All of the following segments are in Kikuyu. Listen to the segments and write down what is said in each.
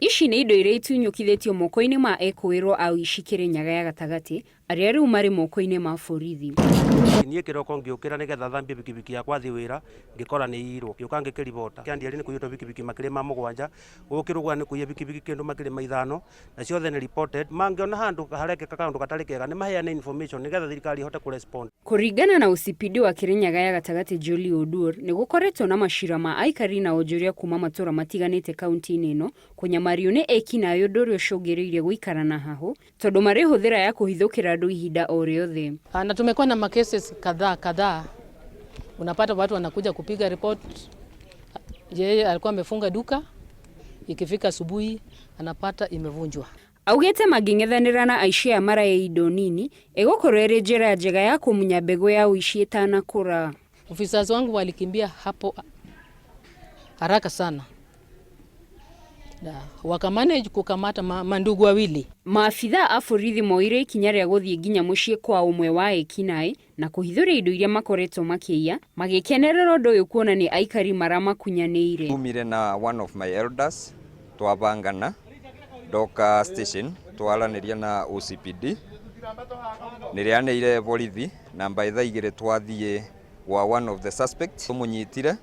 Ici nĩ indo iria itunyũkithĩtio moko-inĩ ma ekũĩrwo a ũici Kĩrĩnyaga ya gatagatĩ arĩa rĩu marĩ moko-inĩ ma borithi. Niĩ kĩroko ngĩũkĩra nĩgetha thambie bikibiki yakwa thiĩ wĩra, ngĩkora nĩ iyirwo. Ngĩũka ngĩkĩribota. Kĩandieri nĩ kũiyĩtwo bikibiki makĩria ma mũgwanja, gũkĩrũgũa nĩ kũiye bikibiki kĩndũ makĩria ma ithano, na ciothe nĩ reported. Mangĩona handũ harekĩka kaũndũ gatarĩ kega nĩ maheane information nĩgetha thirikari ĩhote kũ respond. Kũringana na OCPD wa Kĩrĩnyaga ya gatagatĩ Jolly Oduor, nĩ gũkoretwo na macira ma aikari na onjoria kuma matũra matiganĩte kaunti-inĩ ĩno kũnyamario nĩ ekinaĩ ũndũ ũrĩa ũcũngĩrĩirie gũikara na hahũ tondũ marĩ hũthĩra ya kũhithũkĩra andũ ihinda o rĩothe. Na tumekuwa na macases kadhaa kadhaa, unapata watu wanakuja kupiga report, yeye alikuwa amefunga duka, ikifika asubuhi anapata imevunjwa. Augĩte mangĩng'ethanĩra na aici aya maraiya indo nini, ĩgũkorwo ĩrĩ njĩra njega ya kũmunya mbegũ ya ũici ĩtanakũra. Officers wangu walikimbia hapo haraka sana na wakamanage kukamata mandugu wawili. Maabithaa a borithi moire ikinya rĩa gũthiĩ nginya mũciĩ kwa ũmwe wa ekinaĩ na kũhithũria indo iria makoretwo makĩiya, magĩkenerera ũndũ ũyũ kuona nĩ aikari maramakunyanĩire. Tumire na one of my elders twabangana ndoka station twaranĩria na OCPD nĩrĩanĩire borithi na by thaa igĩrĩ twathiĩ gwa one of the suspects tũmũnyitire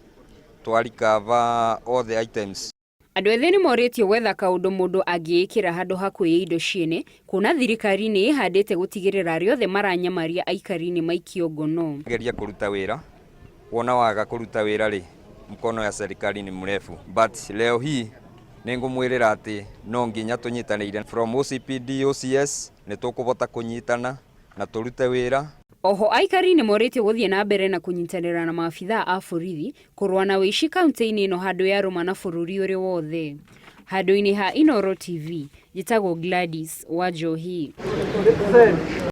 twa recover all the items. Andũ ethĩ nĩ morĩtio gwetha kaũndũ mũndũ angĩĩkĩra handũ ha kũiya indo ciene, kuona thirikari nĩ ĩhandĩte gũtigĩrĩra arĩa othe maranyamaria aikari nĩ maikio ngono. Geria kũruta wĩra, wona waga kũruta wĩra rĩ, mkono ya serikali ni mrefu, but leo hii nĩngũmwĩrĩra atĩ no nginya tũnyitanĩire from OCPD OCS nĩ tũkũbota kũnyitana na tũrute wĩra. Oho aikari nĩ morĩtio gũthiĩ na mbere na kũnyitanĩra na maabithaa a borithi kũrũa na ũici kaunti-inĩ ĩno handũ ya rũma na bũrũri ũrĩ wothe. Handũ-inĩ ha Inooro TV, njĩtagwo Gladys Wanjohi.